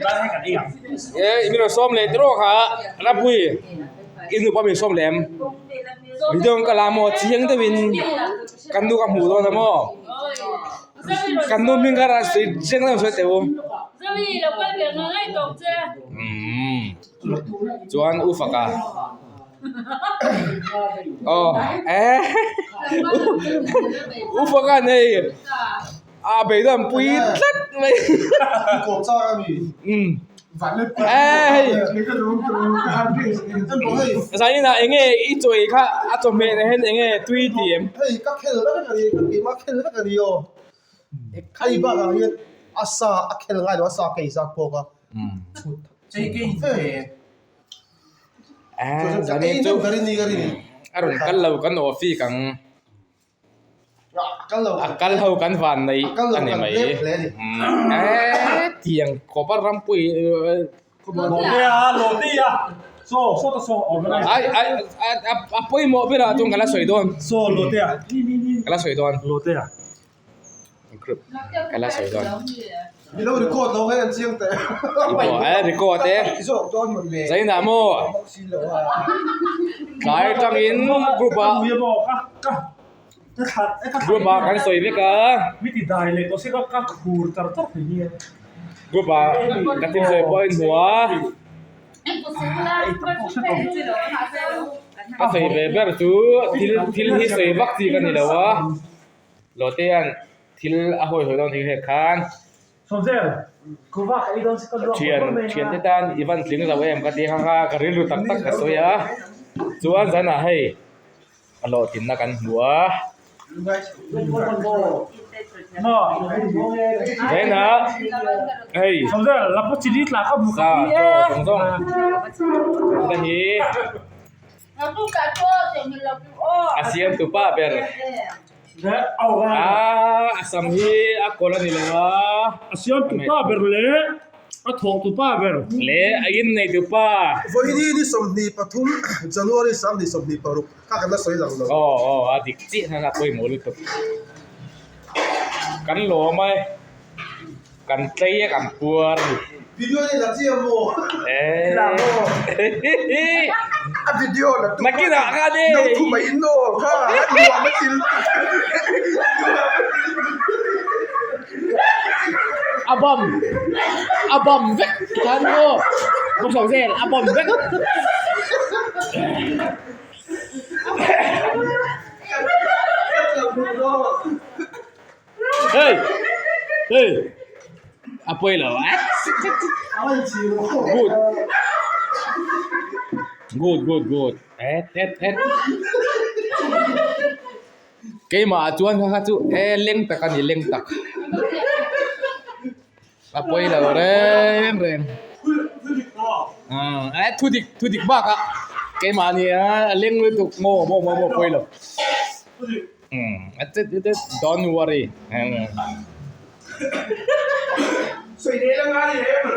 E i min rawn sawm leh tiraw kha Rapui i nupa min sawm leh em video an kal a maw chiang deuhin kan nu ka hmuh dawn a maw kan nu hming kha rawn sawi chiang deuhin sawi teh u umm chuan u faka aw eh u faka nei. A beidawm pui tlat mai. Zanin ah enge i chaw ei kha a chawhmeh nen hian enge tui ti em? Hei ka khel vek a ni ka keimah khel vek a ni aw. Hei bakah hian a sa a khel ngai lo a sa ka inzat bawk a. Zanin chu a rawn kal lo kan awhfik ang. A kal ho kan van nei a ni mai eee tiang khawpa rampui ai ai a pawimawh berah chuan ka la sawi dawn ka la sawi dawn ka la sawi dawn record e zainah maw tlai atangin group ah group ah kan sawi vek a group ah ka thil sawi pawh a inhmu a ka sawi ve ber chu thil thil hi sawi vak chi ka ni lo a. Lotea'n thil a hawi hawi dawn thei hek khan thian thiante tan i van tling lo em ka ti kha kha ka rilru tak tak ka sawi a chuan zanah hei a hlawhtlinna kan hmu a zainah hei sa chaw zawng zawng te hi. A siam tu pa ber aaa a sam hi a kawlh a ni lo a. A siam tu pa ber leh a thawh tu pa ber. Leh a innei tu pa. Vawini ni 23 January 2026 kha kan la sawi lang lo. Aw aw a dik chiah khan a pawimawh lutuk. Kan lawm a. Kan tlei a kan puar a ni. Video hi la chiah maw? La maw? A video la tu Nakinah khan e. No thu mai in aw kha nuam a til A bam a bam vek khan maw bawk zel a bam vek. Hey! Hey! A pawi lo a. Good. Good, good, good. Et, et, et. Keimah ah chuan kha kha chu e leng tak a ni, leng tak. A pawi lo reng reng. E thu dik, thu dik bak a. Keimah ni a leng lutuk maw maw maw maw pawi lo. Don't worry.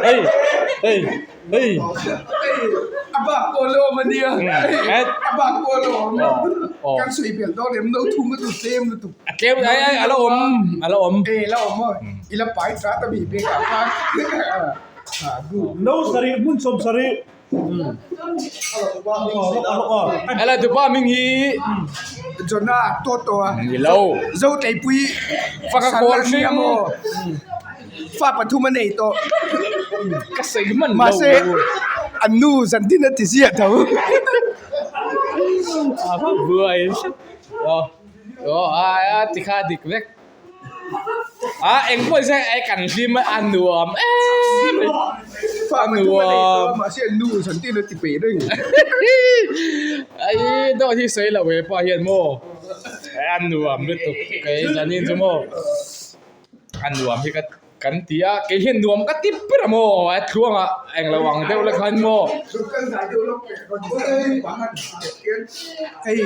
Hey, hey, hey. A bak pawh lawm a nia. A bak pawh lawm. Kan sawi belh dawn em no thum a tu tlem lutuk. A tlem ai ai a la awm a la awm. E la awm aw. I la pai trat a mi bek ah khan. No sarih hmun sawm sarih. Ela tupa hming hi Jonah Toto a ni lo Zo Tleipui Faka kawl hring fa pathum a nei tawh ka sawi hman lo mahse an nu zantin a ti ziah tho a va buai aw aw a tikha dik vek. A eng pawh se e kan hlim a nuam em a nuam mahse nu zan tin a ti peih reng ai dawt hi sawi lo ve pawh hian maw a nuam lutuk kei zanin chu maw a nuam hi ka kan ti a kei hian nuam ka ti ber a maw a thluangah englo ang deuh la khan maw. Hei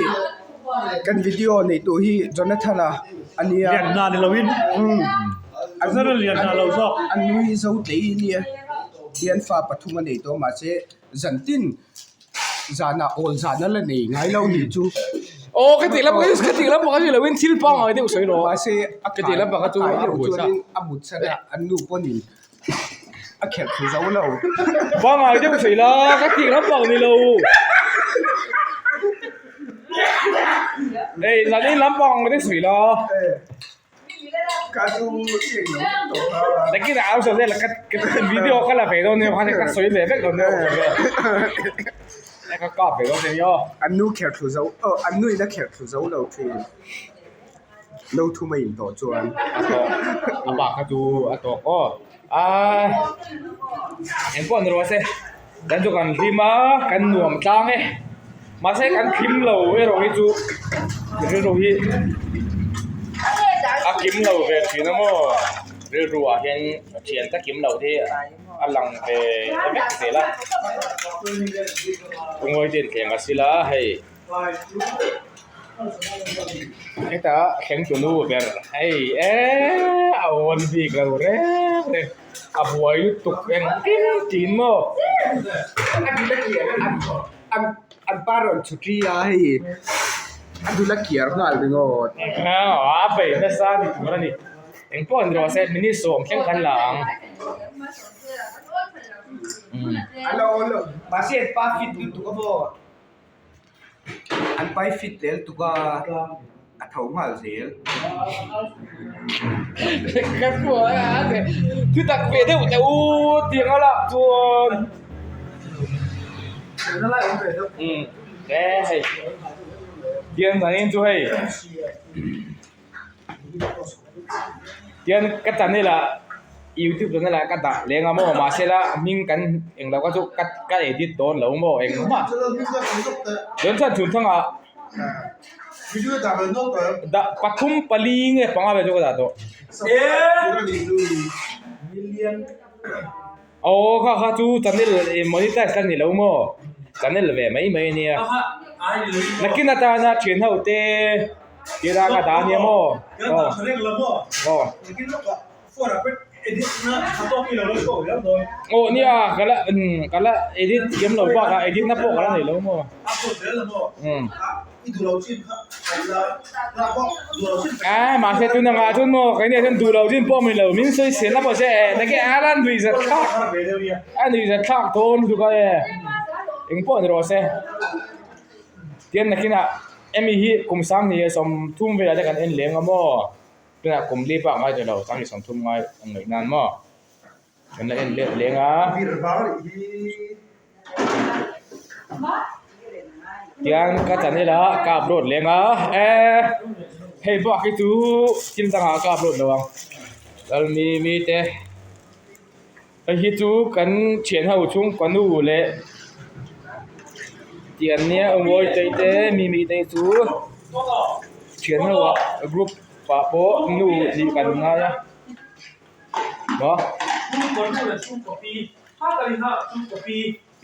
kan video neih tur hi Jonathan-a a nia. Lian hna ni loin lian hna lo zawk. A nui zo tlei a nia hian fa pathum a nei tawh mahse zantin zanah awl zan a la nei ngai lo nih chu. Aw ka tih lam ka tih lam panga chu loin thil pangngai deuh sawi rawh. Mahse a ka tih lam panga chu a buai chuanin a mut chhan a an nu pawhin. a khelh thlu zo lo. Pangai deuh sawi la ka tih lampang ni lo. Ei zanin lampang te sawi la. Ka chu eng lo tawh a. Nakin ah au zel ka video ka la ve dawn nia ka sawi ve vek dawn nia. Ka kap ve dawn nia. An nu khelh thlu zo an nu in a khelh thlu zo lo thin. No thum a in tawh chuan. A tawk a bak kha chu a tawk aw. Aa engpawh ni rawh se kan chu kan hlim a kan nuam tlang e mahse kan thlim lo erawh hi chu rilru hi a kim lo ve thin a maw rilru ah hian thian ta kim loh te a lang ve vek zel a ngawi te in thleng a sila hei. Hetah thleng tu nu ber hei eee a awn bik lo reng reng a buai lutuk engtin tiin maw. A dul a kiar an an pa rawn chhutri a hei a dul a kiar nghal ringawt. A bei nasa ni tur a ni engpawh ni rawh se minute sawm thleng kan la ang. A lo awn lo mahse an pa fit lutuk a maw. An pai fit tel tuk a, a tho nghal zel. Ka hua a che thu tak ve deuh teh u tiang a lak chuan umm e hei tiang zanin chu hei tiang ka channel ah youtube channel ah ka dah leng a maw mahse la hming kan englo kha chu ka ka edit dawn lo maw engmah chuan chuan chhun thangah dah pathum pali nge panga vel chu ka dah tawh aw kha kha chu channel monetize la ni lo maw channel ve mai mai a nia nakin atana thian ho te. Tira ka dah ania maw? Aw. Aw. Aw nia ka la umm ka la edit thiam lo bakah edit na pawh ka la nei lo maw? Umm. A mahse tuna ngah chuan maw keini ah chuan duh lo chin pawh a ni lo min sawi sen a pawh se eh nge a la nuih zat thlak a nuih zat thlak dawn lutuk a e engpawh ni rawh se. Tian nakinah emi hi kum sang hnih 30 velah te kan en leng a maw tunah kum li bak ngai ta lo sang hnih 30 ngai ang ngaih nan maw kan la en let leng a tian ka channel a ka upload leng a eh hei bak hi chu thil dangah ka upload lo ang lalmi mi te. Hei hi chu kan thian ho chhungkaw nu leh tih an nia awmawi tei te mimi te chu thian ho ah group ah pawh nu tih kan ngai a maw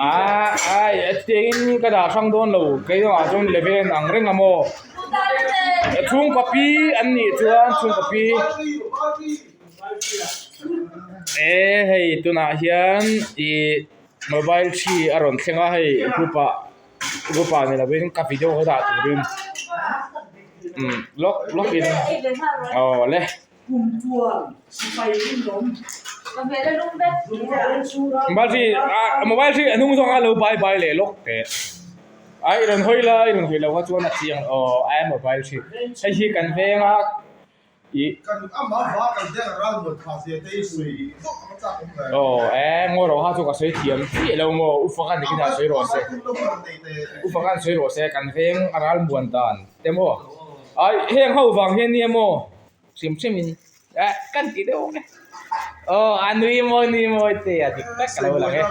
ah ai tiin ka dah hrang dawn lo keimah chuan level ang reng a maw chhungkaw pi an nih chuan chhungkaw pi. E hei tunah hian ih mobile thi a rawn thleng a hei group ah group ah ni lovin ka video ka dah turin umm lawk lawk in aw le mobile thi ah mobile thi a hnung zawng a lo bai bai leh lawk teh a i rawn hawi la i rawn hawi loh kha chuan a chiang aw a mobile thi hei hi kan veng a. Aw e ngaw rawh kha chu ka sawi thiam chiah lo maw upa khan nikin ah sawi rawh se upa khan sawi rawh se kan veng a ral muan dan te maw ai heng ho vang hian nia maw hrim hrim in eh kan ti deuh ang e aw a nui mawi nui mawi te a dik tak ka lo lang e.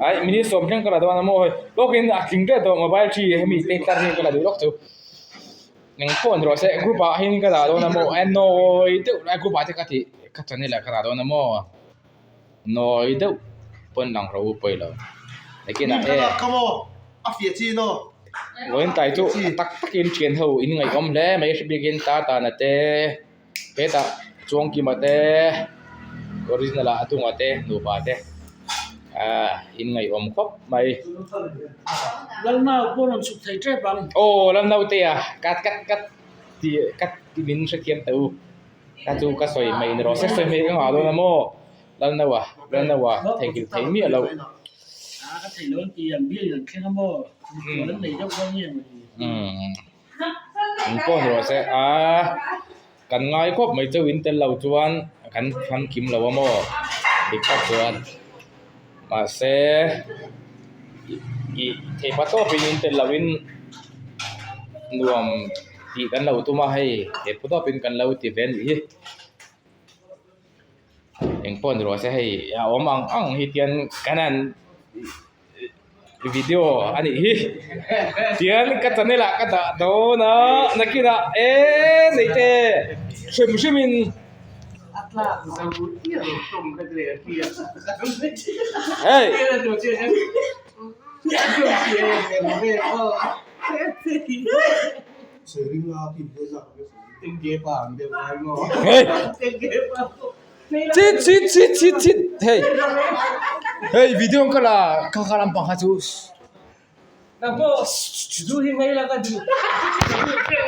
Ai minute sawm thleng ka la dawn a maw hei lawkin a tling teuh tawh mobile thi hemi te tlar hi ka la duh lawk chu eng pawh ni rawh se group ah hian ka dah dawn a maw a nawi deuh lai group ah te ka tih ka channel ah ka dah dawn a maw nawi deuh pawn lang rawh u pawi lo nakinah e vawiin tai chu tak takin thian ho in ngaihawm hle mai hre bikin ta tana te. Hetah Chuangkima te original ah a tunga te nupa te ahh in ngaihawm khawp mai. Lalnau pawh rawn chhuk thei tep ang. Aw Lalnau te a kat kat kat tih kat min hrethiam teh u. Ka chu ka sawi mai ni rawh se sawi mai ka nghah dawn a maw Lalnaua Lalnaua theihnghilh thei miah loh. An pawn rawh se a kan ngai khawp mai chauh in tel lo chuan kan famkim lo a maw dik tak chuan mahse ih theihpa tawpin in tel loin nuam tih kan lo tum a hei theihpa tawpin kan lo ti ve a nih hi. Eng pawh ni rawh se hei a awm ang ang hi tian kan han video a nih hi tian ka channel ah ka dah dawn a nakinah eee nei te hrim hrim in hei. Chit chit chit chit chit hei hei video ang ka la kha kha lampang kha chu.